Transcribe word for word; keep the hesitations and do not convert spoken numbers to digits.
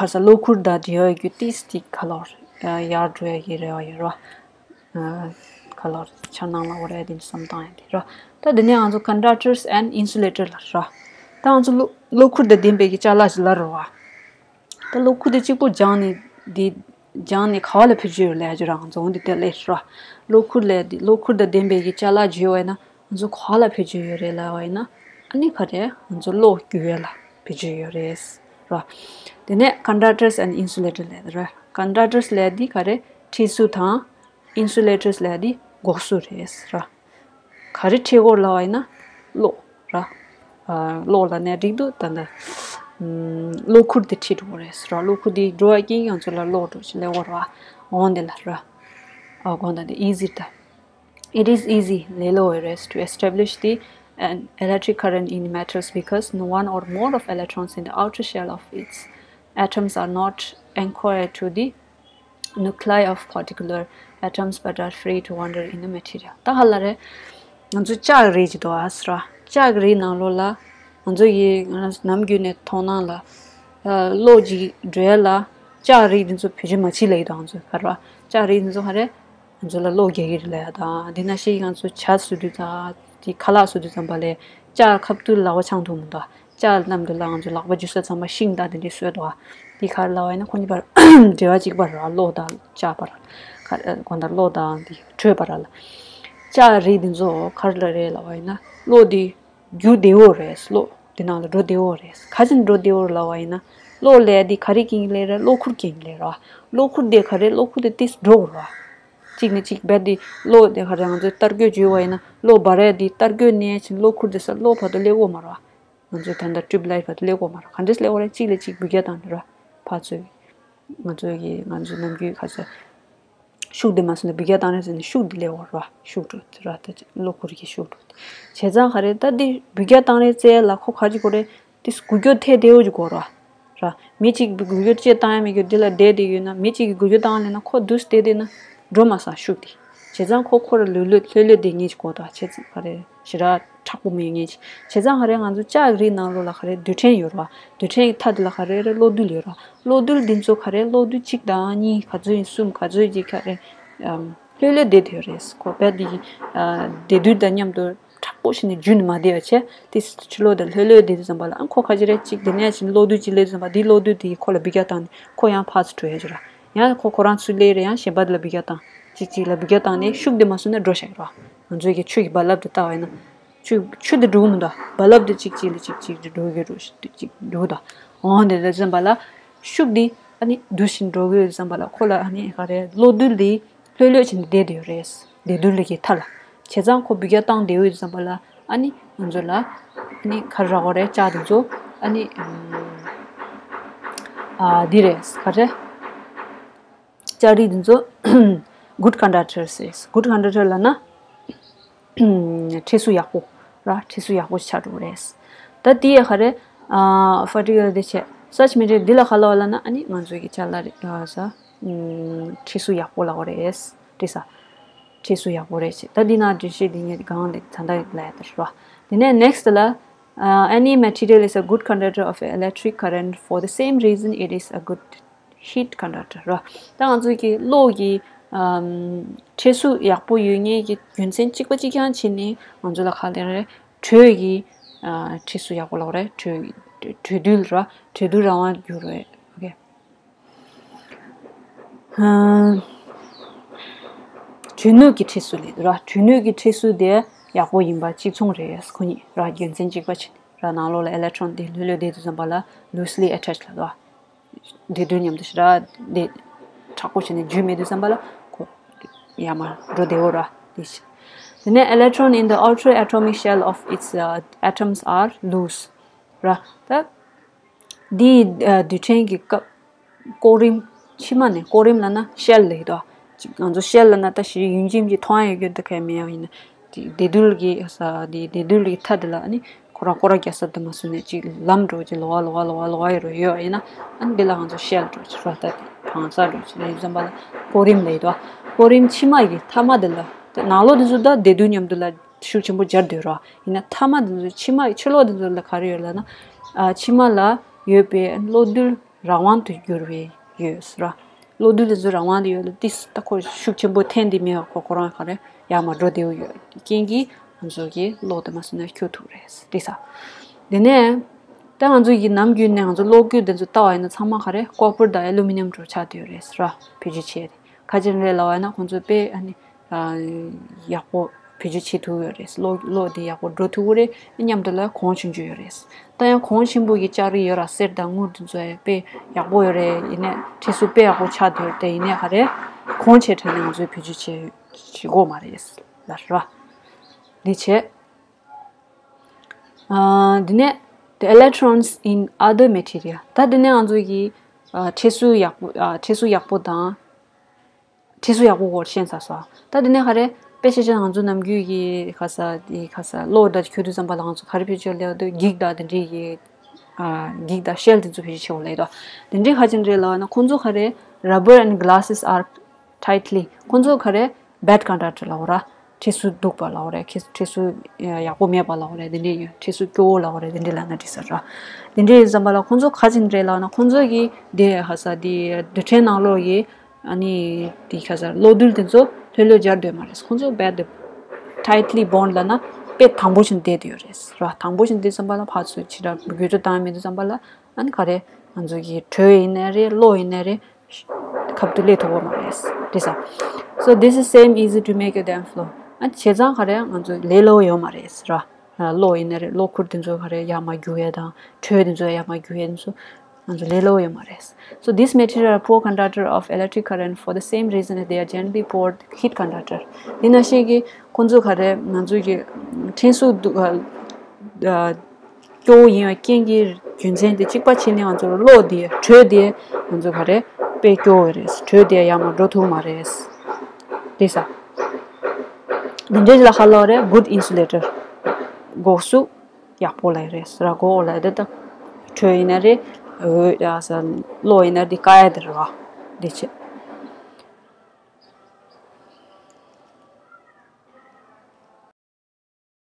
ཁ་ས་གློག་ཁུར་དང་འབྲེལ་བའི་རྒྱུ་ཏིས་ཏིག་ཁ་ལོར་ཡར་འགྲོ་ཡ་གི་རེ་བ་ཡོད་རོ། ཁ་ལོར་འཆར་སྣང་ལ་འོ་རེ་དེ་བསམ་སྟངས་ཡ་དེ་རོ། ད་དེ་ནས་ང་ཚོ་conductors and insulators ལ་རོ། ད་ང་ཚོ་གློག་གློག་ཁུར་དང་ལྡན་པའི་གི་ཅ་ལག་ཅིག་ལ་རོ་བ། ད་གློག་ཁུར་དེ་གཅིག་པོ་སྦྱངས་ནས་དེ་སྦྱངས་ནས་ག་བ་ལ་བེད་སྤྱོད་ཡོད་ལས་ཀྱི་རང་རྫོང་དེ་དེ་ལས་རོ། གློག་ཁུར་ལས་དེ་གློག་ཁུར་དང་ལྡན་པའི་གི་ཅ་ལག་བརྗོད་བས་ན་ང་ཚོ་ག་བ་ལ་བེད་སྤྱོད་ཡོད་རེད་ལབ་བས་ན། ཨ་ནི་ག་རེ་ང་ཚོ་གློག་རྒྱུ་ཡས་ལ་བེད་སྤྱོད་ཡོད་རེད་རོ། དེ་ནས་conductors and insulators ལས་རོ། conductors ལས་དེ་ག་རེ་འཁྲིད་གཟུགས་དང་insulators ལས་དེ་འགོག་གཟུགས་རེད་རོ། ག་རེ་འཁྲིད་དགོས་ལབ་བ་ཡིན་ན་གློག་ར། གློག་ལ་ནས་འགྲིག་འདུག་ད་ལྟ་གློག་ཁུར་དེ་འཁྲིད་འགྲོ་དགོས་རེད་ར། གློག་ཁུར་དེ་འགྲོ་བ་ཀྱིན་ང་ཚོ་ལ་གློག་འགྲོ་ཞིག་ལས་འོར་བ་འོང་དེ་ལ་ར། ཨ་དགོངས་དག་དེ་easy ད། It is easy ལས་སླ་བོ་རེད། To establish the an electric current in metals because no one or more of electrons in the outer shell of its atoms are not anchored to the nuclei of particular atoms but are free to wander in the material. ད་ཧ་ལ་རེད། ང་ཚོ་ལྕགས་རིགས་ཅིག་འདུག་ཨ་སི་ར། ལྕགས་རིགས་ནང་ལོགས་ལ་ང་ཚོ་ཡི་ནམ་རྒྱུན་ནས་མཐོང་སྣང་ལ་གློག་ཅིག་འགྲོ་ཡ་ལ་ལྕགས་རིགས་འདི་ཚོ་བེད་སྤྱོད་མ་བྱེད་ལ་ཡི་དང་ང་ཚོ་ག་ར་ལྕགས་རིགས་འདི་ཚོ་ག་རེ་ང་ཚོ་ལ་གློག་རྒྱག་གི་རེད་ལ་ཡ་དང་འདི་ན་ཤེས་ང་ཚོ་ཇ་བཟོ་དུས་དང་དེ་ཁ་ལག་བཟོ་དུས་ཙམ་པ་ལས་ལྕགས་ཁབ་ཏུ་ལག་པ་འཆང་ཐུབ་མི་འདུག་ལྕགས་རྣམས་དུ་ལ་ང་ཚོ་ལག་པ་འཇུ་ས་ཚང་མ་ཤིང་དང་དེ་འདྲའི་བཟོས་འདུག་དེ་ག་རེ་ལབ་པ་ཡིན་ན་ཁོ་གཉིས་བར་འབྲེལ་བ་གཅིག་པ་ར་གློག་དང་ལྕགས་བར་ག་རེ་གོང་ལྟར་གློག་དང་དེ་དྲོད་བར་ལ་ལྕགས་རིགས་འདི་ཚོ་ག་རེ་ལ་རེད་ལབ་པ་ཡིན་ན་གློག་འདི་རྒྱུ་བདེ་བོ་རེད། གློག་འདི་ནང་ལ་འགྲོ་བདེ་བོ་རེད། ག་ཅིན་འགྲོ་བདེ་བོ་ལབ་པ་ཡིན་ན་གློག་ལས་འདི་ག་རེ་རྐྱེན་གྱིས་ལས་རེད། གློག་ཁུར་རྐྱེན་གྱིས་ལས་ར། གློག་ཁུར་འདི་ག་རེ་གློག་ཁུར་འདི་ཏིས་འགྲོ་དགོས་ར། གཅིག་ནས་གཅིག་བར་དེ་གློག་དེ་ག་རེ་ང་ཚོས་ལྟ་སྐྱོ་བྱོས་པ་ཡིན་ན་གློག་འབར་ཡ་དེ་ལྟ་སྐྱོ་ནས་ཕྱིན་གློག་ཁུར་དེ་ས་གློག་བར་དུ་སླེབས་ཀྱི་ཡོད་མ་རེད་བ། ང་ཚོས་ད་ལྟ་ཊུབ་ལའིཊ་བར་དུ་སླེབས་ཀྱི་ཡོད་མ་རེད། ག་འདྲས་སླེབས་ཀྱི་ཡོད་རེད། གཅིག་ལས་གཅིག་འབུད་རྒྱག་བཏང་ནས་ར་ཕར་ཚུར་ང་ཚོ་གི་ང་ཚོ་ནམ་རྒྱུན་ག་ཚོད་ཤུགས་དེ་མ་སོང་ན་འབུད་རྒྱག་བཏང་རེད་ཟེར་ནས་ཤུགས་དེ་སླེབས་ཀྱི་ཡོད་རེད་བ། ཤུགས་འགྲོ་དེ་ར་ད་གློག་ཁུར་གྱི་ཤུགས་འགྲོ་དེ་བྱས་ཙང་ག་རེ་ད་འདི་འབུད་རྒྱག་བཏང་རེད་ཟེར་ལ་ཁོ་ག་ཅིག་དགོས་རེད། དེ་འགུལ་སྐྱོད་ཐེབས་བདེ་བོ་ཅིག་དགོས་ར། ར། མི་གཅིག་འགུལ་སྐྱོད་ཅིག་བཏང་ཡ་མེད་རྒྱུ་འདི་ལ་བསྡད་བསྡད་ཡོད་ན་མི་གཅིག་གིས་འགུལ་སྐྱོད་བཏང་ལེ་ན་ཁོ་འདུག་སེ་བསྡད་བསྡད་ན་འགྲོ་མ་སོང་ཤུགས་དེ། བྱས་ཙང་ཁོ་ཁོ་ར་ལྷོད་ལྷོད་ལྷོད་ལྷོད་བསྡད་མཁན་ཅིག་དགོས་ད་བྱས་ཙང་ག་རེ་ཞེ་དྲག་མཁྲེགས་པོ་མེད་མཁན་ཅིག་བྱས་ཙང་ག་རེ་ང་ཚོ་ལྕགས་རིགས་ནང་ལོགས་ལ་ག་རེ་རྡུལ་ཕྲན་ཡོད་ར། རྡུལ་ཕྲན་གྱི་མཐའ་དེ་ལ་ག་རེ་རེ་གློག་རྡུལ་ཡོད་ར། གློག་རྡུལ་འདི་ཚོ་ག་རེ་གློག་རྡུལ་གཅིག་དང་གཉིས་ག་ཚོད་ཡིན་གསུམ་ག་ཚོད་ཅིག་ག་རེ་ལྷོད་ལྷོད་བསྡད་དེ་ཡོད་རེད། ཁོ་བས་འདི་བདེ་རྡུལ་དང་མཉམ་དུ། མཁྲེགས་པོ་བྱས་ནས་རྒྱུན་ནས་མ་བསྡད་པ་བྱས་ཏེ་ཕྱི་ལོགས་དང་ལྷོད་ལྷོད་བསྡད་དུས་ཙམ་པ་ལ་ཨ་ཁོ་ཁ་ཅིག་རེད་ཅིག་དེ་ནས་ཕྱིན་གློག་རྡུལ་ཅིག་སླེབས་དུས་ཙམ་པ་འདིའི་གློག་རྡུལ་དེ་ཁོ་ལ་འབུད་རྒྱག་བཏང་ནས་ཁོ་ཡང་ཕར་ཚུར་འགྲོ་ཡ་ཅིག་ར། ཡང་ཁོ་ཁོ་རང་ཚུར་སླེབས་རེད་ཡང་གཞན་པ་དེ་ལ་འབུད་རྒྱག་བཏང་ཅིག་ཅིག་ལ་འབུད་རྒྱག་བཏང་ནས་ཤུགས་དེ་མ་སོང་ན་འགྲོ་བཞག་ར། ང་ཚོའི་གི་ཆུ་གི་རྦ་རླབས་དེ་ལྟ་བ་ཡིན་ན་ཆུ་ཆུ་དེ་འགྲོ་གི་མི་འདུག་རྦ་རླབས་དེ་ཅིག་ཅིག་ལ་ཅིག་ཅིག་འགྲོ་གི་འགྲོ་ཅིག་འགྲོ་གི་འདུག་འོང་དེ་འདྲ་ཙམ་པ་ལ་ཤུགས་དེ་ཨ་ནི་འདུ་བཞིན་འགྲོ་གི་ཡོད་ཙམ་པ་ལ་ཁོ་ལ་ཨ་ནི་ག་རེ་གློག་རྡུལ་དེ། ལྷོད་ལྷོད་བྱས་ནས་བསྡད་དེ་ཡོད་རེད། བདེ་རྡུལ་གྱི་མཐའ་ལ། བྱས་ཙང་ཁོ་འབུད་རྒྱག་བཏང་བསྡད་ཡོད་ཙམ་པ་ལ་ཨ་ནི་ང་ཚོ་ལ་ཨ་ནི་ག་རེ་རག་གི་རེད་ལྕགས་དེ་ཚོ་ཨ་ནི་ཨ་འདི་རེད་ག་རེ། ལྕགས་རིགས་དེ་ཚོ་good conductors རེད། good conductor ལབ་ན་འཁྲིད་གཟུགས་ཡག་པོ་ར་འཁྲིད་གཟུགས་ཡག་པོ་ཆགས་འགྲོ་གི་རེད། ད་དེ་ཡ་ག་རེ་particle དེ་བྱས་such material འདི་ལ་ག་ལབ་པ་ལབ་ན་ཨ་ནི་ང་ཚོ་གི་ལྕགས་ལ་རེད་ས། འཁྲིད་གཟུགས་ཡག་པོ་ལབ་དགོས་རེད། འགྲིག་ས། འཁྲིད་གཟུགས་ཡག་པོ་རེད་ཅེས། ད་འདི་ན་འགྲེལ་བཤད་འདི་ངས་གང་ལས་ད་ལྟ་ལབ་ཡ་ད་རེད་བ། དེ་ནས་next ལ། Uh, any material is a good conductor of electric current for the same reason it is a good heat conductor ར། ད་ང་ཚོ་གི་གློག་གི་འཁྲིད་གཟུགས་ཡག་པོ་ཡོད་མཁན་གྱི་རྒྱུ་མཚན་གཅིག་པ་གཅིག་རྐྱང་བྱས་ནས་ང་ཚོ་ལ་ག་ལབ་རེད། དྲོད་ཀྱི་འཁྲིད་གཟུགས་ཡག་པོ་ལབ་རེད། དྲོད་དྲོད་རྡུལ་ར་དྲོད་རྡུལ་རང་དབང་འགྱུར་རེད། ཨོ་ཁེ། དྲོད་ནུས་ཀྱི་འཁྲིད་གཟུགས་ལབ་ར། དྲོད་ནུས་ཀྱི་འཁྲིད་གཟུགས་དེ་ཡག་པོ་ཡིན་པ་གཅིག་མཚུངས་རེད། ཁོ་གཉིས་ར་རྒྱུ་མཚན་གཅིག་པ་བྱས་ནས་ར་ནང་ལོགས་ལ་electron དེ་ལྷོད་ལྷོད་བསྡད་དུས་ཙམ་པ་ལ་loosely attached ལབ་ར། བདེ་རྡུལ་མཉམ་དུ་ཞེ་དྲག་བསྡད་མཁྲེགས་པོ་བྱས་ནས་འཇུས་མེད་དུས་ཙམ་པ་ལ་ཁོ་ཡར་མར་འགྲོ་བདེ་བོ་ར་དེ་བྱས། དེ་ནས་electron in the outer atomic shell of its uh, atoms are loose ར། ད་འདིའི་རྡུལ་ཕྲན་གྱི་སྐབས་ཀོ་རིམ་ཕྱི་མ་ནས་ཀོ་རིམ་ལབ་ན་ཤེལ་ལབ་ཡོད་དོ། ང་ཚོ་ཤེལ་ལབ་ན་ད་ཞིག་ཡུན་རིང་ཅིག་མཐོང་ཡ་ཡོད་རྒྱུ་འདི་གས་མེད་ཡ་ཡིན་ན། དེ་བདེ་རྡུལ་གྱི་ས་དེ་བདེ་རྡུལ་གྱི་མཐའ་དེ་ལ་ཨ་ནི་ཁོ་རང་སྐོར་ར་རྒྱག་ས་དེ་མ་སོང་ནས་ཅིག་ལམ་འགྲོ་ཅིག་ལོག་ལོག་ལོག་ལོག་ཡོད་ཡིན་ན་ཨ་ནི་འདི་ལ་ང་ཚོ་ཤེལ་འགྲོ་ཅིག་ར་ད་དེ་གང་ས་འགྲོ་ཅིག་ལ་ཡོད་ཙམ་པ་ལ་ཀོ་རིམ་ལབ་ཡོད་དོ། ཀོ་རིམ་ཕྱི་མ་གི་མཐའ་མ་དེ་ལ་དེ་ནང་ལོགས་དེ་ཚོ་ད་བདེ་རྡུལ་མཉམ་དུ་ལ་ཤུགས་ཆེན་པོ་སྦྱར་སྡོད་ར་ཡིན་ན་མཐའ་མ་དེ་ཚོ་ཕྱི་མ་ཕྱི་ལོགས་དེ་ཚོ་ལ་ག་རེ་ཡོད་ལབ་ན་ཨ་ཕྱི་མ་ལ་ཡོད་པའི་གློག་རྡུལ། རང་དབང་དུ་གྱུར་བའི་ཡོད་ར། གློག་རྡུལ་དེ་ཚོ་རང་དབང་དུ་ཡོད་ལ་ཏིས་ད་ཁོ་ཤུགས་ཆེན་པོ་འཐེན་དེ་མེད་པ་ཁོ་ཁོ་རང་ག་རེ་ཡར་མར་འགྲོ་བདེ་བོ་ཡོད་རྐྱེན་གྱིས་ང་ཚོ་གི་གློག་དེ་མ་སོང་ན་འཁྱུར་ཐུབ་རེད་ཏིས། དེ་ནས་ད་ང་ཚོ་གི་ནམ་རྒྱུན་ནས་ང་ཚོ་གློག་སྐུད་དེ་ཚོ་ལྟ་བ་ཡིན་ན་ཚང་མ་ག་རེ་ཀོ་པར་དང་ཨེ་ལུ་མི་ནམ་འདྲ་ཆགས་བསྡད་ཡོད་རེད་ར། བེད་སྤྱོད་བྱས་ཏེ་ག་ཅིག་རེད་ལབ་པ་ཡིན་ན་ཁོང་ཚོ་དཔེ་ཨ་ནི་ཡག་པོ་བེད་སྤྱོད་བྱེད་ཐུབ་ཡོད་རེད། གློག་གློག་འདི་ཡག་པོ་འགྲོ་ཐུབ་ཀྱི་རེད། མཉམ་དུ་ལ་གོང་ཆུང་ཆུང་ཡོད་རེད། ད་ཡང་གོང་ཆེན་པོ་གི་ལྕགས་རི་ཡོད་ར། གསེར་དང་དངུལ་དེ་ཚོ་ཡང་དཔེ་ཡག་པོ་ཡོད་རེད། ཡིན་ནའི་ཁྲི་ཚོ་དཔེ་ཡག་པོ་ཆགས་འདུག་དེ་ཡིན་ནའི་ག་རེ་གོང་ཆེ་དྲགས་ནས་ང་ཚོས་བེད་སྤྱོད་བྱེད་བྱེད་དགོས་མ་རེད་ལ་ར། འདི་བྱས། ཨ། འདི་ནས་the electrons in other material ད་འདི་ནས་ང་ཚོ་གི་ཨ་ཁྲི་ཚོ་ཡག་པོ་ཨ་ཁྲི་ཚོ་ཡག་པོ་དང་། ཁྲི་ཚོ་ཡག་པོ་སྐོར་ཤེས་ཚར་སོང་། ད་དེ་ནས་ག་རེ་དཔེ་ཆ་ཆ་ང་ཚོ་ནམ་རྒྱུན་གྱི་ག་ས་དེ་ག་ས་གློག་དང་ཁྱོད་དུས་ཙམ་པ་ལ་ང་ཚོ་ག་རེ་བེད་སྤྱོད་ལས་དུ་འགྱིག་དང་དེ་འདྲའི་གི་ཨ་འགྱིག་དང་ཤེལ་དེ་ཚོ་བེད་སྤྱོད་བྱེད་འོ་ལས་དོ། དེ་འདྲའི་ག་ཅིག་རེད་ལབ་ན་ཁོང་ཚོ་ག་རེ་rubber and glasses are tightly ཁོང་ཚོ་ག་རེ་bad conductor ལབ་ར། ཁྲི་ཚོ་སྡུག་པ་ལབ་རེད། ཁྲི་ཁྲི་ཚོ་ཡག་པོ་མེད་པ་ལབ་རེད། དེ་འདྲའི་ཁྲི་ཚོ་སྐྱོ་བོ་ལབ་རེད། དེ་འདྲའི་ལབ་ན་འགྲིག་ས་ར། དེ་འདྲའི་ཙམ་པ་ལ་ཁོང་ཚོ་ག་ཅིག་རེད་ལབ་ན་ཁོང་ཚོ་གི་དེ་ག་ས་དེ་རྡུལ་ཕྲན་ནང་ལོགས་ཀྱི་ཨ་ནི་དེ་ག་ས་གློག་རྡུལ་དེ་ཚོ་ལྷོད་ལྷོད་སྦྱར་འདོད་མ་རེད། ཁོང་ཚོ་རྦད་དེ་tightly bound ལབ་ན་དཔེ་དམ་པོ་ཞིག་བསྡད་དེ་ཡོད་རེད་ར། དམ་པོ་ཞིག་བསྡད་ཙམ་པ་ལ་ཕར་ཚུར་ཕྱི་དྲགས་འགུལ་སྐྱོད་བཏང་མེད་དུས་ཙམ་པ་ལ་ཨ་ནི་ག་རེ་ང་ཚོ་གི་དྲོད་ཡིན་ནའི་རེད། གློག་ཡིན་ནའི་རེད། ཁབ་ཏུ་སླེབས་ཐུབ་པ་མ་རེད། དེ་ས། So this is same easy to make a dam flow. ཨ་བྱས་ཙང་ག་རེ་ང་ཚོ་ལས་སླ་པོ་ཡོད་མ་རེད་ར། གློག་ཡིན་ན་རེད། གློག་ཁུར་དེ་ཚོ་ག་རེ་ཡར་མར་རྒྱུག་ཡས་དང་དྲོད་དེ་ཚོ་ཡར་མར་རྒྱུག་ཡས་དེ་ཚོ་ང་ཚོ་ལས་སླ་པོ་ཡོད་མ་རེད། So these materials are poor conductor of electric current for the same reason as they are generally poor heat conductor. དེ་ནང་བཞིན་གྱི་ཁོང་ཚོ་ག་རེ་ང་ཚོ་གི་ཕྲན་སུ་སྐྱོ་བོ་ཡིན་པའི་རྐྱེན་གྱིས་རྒྱུ་མཚན་དེ་གཅིག་པ་བྱས་ནས་ང་ཚོར་གློག་དེ་དྲོད་དེ་ང་ཚོ་ག་རེ་དཔེ་སྐྱོ་བོ་རེད། དྲོད་དེ་ཡར་མར་འགྲོ་ཐུབ་མ་རེད། དེ་ས། དེ་འདྲའི་ལ་ཧ་ལོ་རེད། Good insulator འགོག་གཟུགས་ཡག་པོ་ལ་རེད་ཟེར་ར། འགོག་ལ་དེ་ད་དྲོད་ཡིན་ན་རེད། འོད་ཡ་ས་གློག་ཡིན་ན་དེ་བཀག་ཡ་དེ་རེད་བ། དེ་བྱས།